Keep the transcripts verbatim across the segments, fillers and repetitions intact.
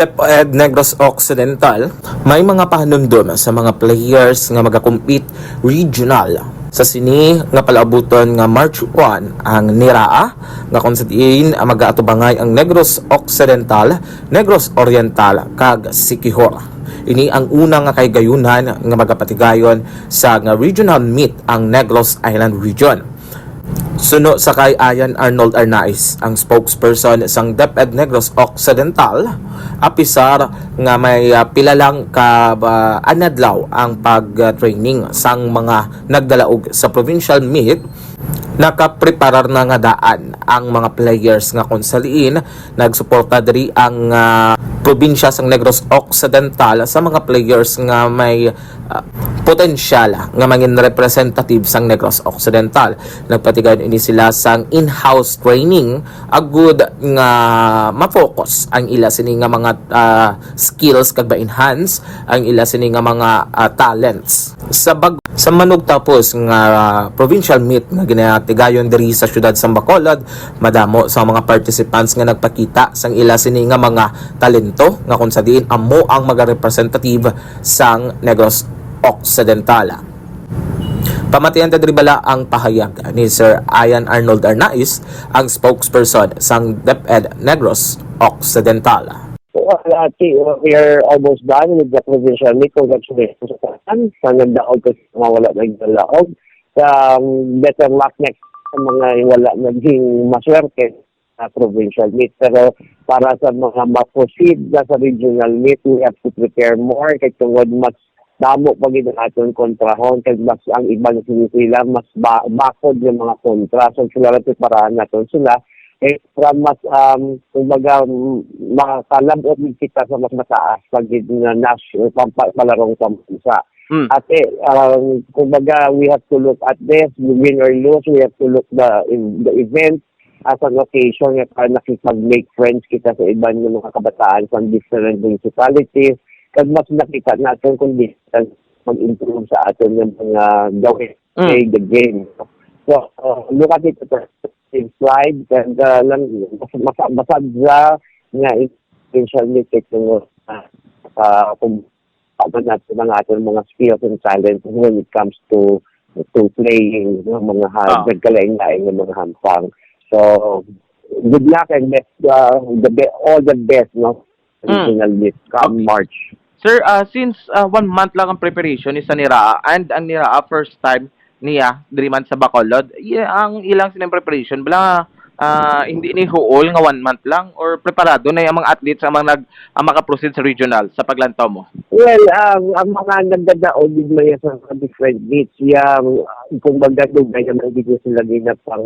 DepEd Negros Occidental, may mga pahanumdom sa mga players nga magakompete regional. Sa sini nga palaabuton nga March one, ang NERAA, nga kung sa diin, ah, magaatubangay ang Negros Occidental, Negros Oriental, kag Siquijor. Ini ang una nga kahigayunan nga magapatigayon sa nga regional meet ang Negros Island Region. Suno sa kay Ayan Arnold Arnaiz, ang spokesperson sang DepEd Negros Occidental, apisar nga may, ah, pila lang ka, ah, anadlaw ang pag-training sang mga nagdalaog sa provincial meet, nakapreparar na nga daan ang mga players nga kung sa diin nagsuporta diri ang, ah, probinsya sang Negros Occidental sa mga players nga may, ah, potensyal nga mangin representative sang Negros Occidental. Nagpatigayon ini sila sang in-house training agud nga ma-focus ang ila sini nga mga, ah, skills kag ma-enhance ang ila sini nga mga, ah, talents. Sa bag-, sa manugtapos nga provincial meet nga ginatigayon diri sa siyudad sang Bacolod, madamo sa mga participants nga nagpakita sang ila sini nga mga talento nga kung sa diin amo ang mga representative sang Negros Occidental. Pamatian ta diri bala ang pahayag ni Sir Ayan Arnold Arnaiz, ang spokesperson sang DepEd Negros Occidental. Well, uh, Chi, uh, we are almost done with the provincial meet. Congratulations sa tanan. Sa nagdaog ko sa mga wala nagdalaog. Sa, um, better luck next sa mga wala naging maswerte sa provincial meet. Pero para sa mga ma-proceed na sa regional meet, we have to prepare more. Kay tungod mas damo pa gid ang aton kontrahon, kag mas ang iban sa sila mas ba, bakod nga mga kontra. So sila lang preparahan naton sila. Eh, para mas, um, kumbaga, m- makalab-ot gid kita sa mas mataas pag gid nga nas, pampa, palarong pambansa. Mm. Ate, um, kumbaga, we have to look at this, win or lose, we have to look the the event as an occasion nga para nakipag-make friends kita sa iban nga mga kabataan sa different municipalities. Kag mas nakita natin kung di mag-improve sa aton nga mga gawin Mm. play the game. So, uh, look at it as a positive side, and uh, lang, mas, mas, masadya nga potentially technical uh, kung ano natin ang ating mga skills and talents when it comes to to playing ng mga ha- Ah. nagkalain-lain ng mga hampang. So, good luck and best, uh, the be- all the best, no? Mm. Regional meet come Okay. March. Sir, ah, since ah, one month lang ang preparation ni sa NERAA and ang NERAA first time niya diri man sa Bacolod, iya, ang ilang sining preparation bala ah, hindi ni huol nga one month lang or preparado na ang mga athletes ang mga nag ang makaproceed sa regional sa paglantaw mo? Well, ang ang mga nagdadaog gid man sa mga different meets, yang kumbaga dugay naman gid sila ginapang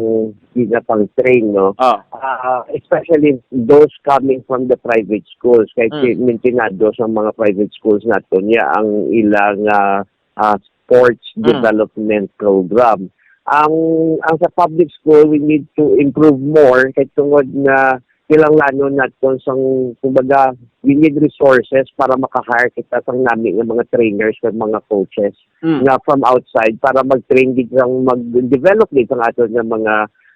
ginapang train, no? Ah, Ah, especially those coming from the private schools, kay Mm. si- mintinado sa mga private schools nato niya ang ilang ah, ah, sports Mm. development program. Ang ang sa public school, we need to improve more kay tungod nga kinahanglanon naton sang, kumbaga, we need resources para maka-hire kita sang nami nga mga trainers kag mga coaches mm. nga from outside para mag-train gid sang mag-develop gid sang aton nga mga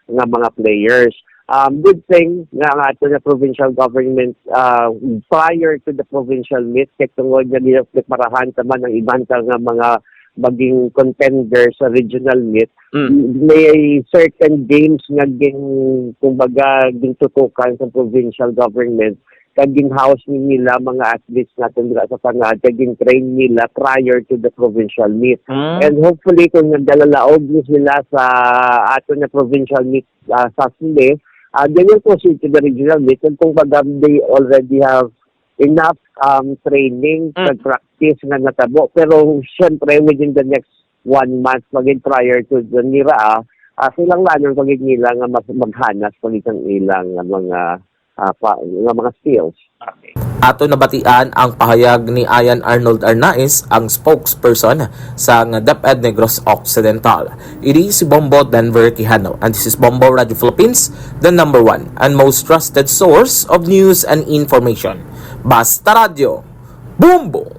nga mga players. Um, good thing nga ang aton nga provincial government, uh, prior to the provincial meet, kay tungod nga ginapreparahan ta man ang iban ta nga mga maging contender sa regional meet, Mm. may certain games nga gin kumbaga gintutukan sa provincial government kag gin-house ni nila mga athletes natin dira sa Panad kag gin-train nila prior to the provincial meet. Mm. And hopefully, kung nagdalalaog ni sila sa aton nga provincial meet uh, sa Sule, uh, they will proceed to the regional meet. And kung baga, they already have enough um, training Mm. and practice nga natabo. Pero syempre, within the next one month, maging prior to the NERAA, uh, kinahanglanon pa gid nila nga mas maghanas pa gid ang ilang nga mga uh, pa, nga mga skills. Ato nabatian ang pahayag ni Ayan Arnold Arnaiz, ang spokesperson sang DepEd Negros Occidental. Ini si Bombo Denver Quijano, and this is Bombo Radio Philippines, the number one and most trusted source of news and information. Basta Radyo, Bombo!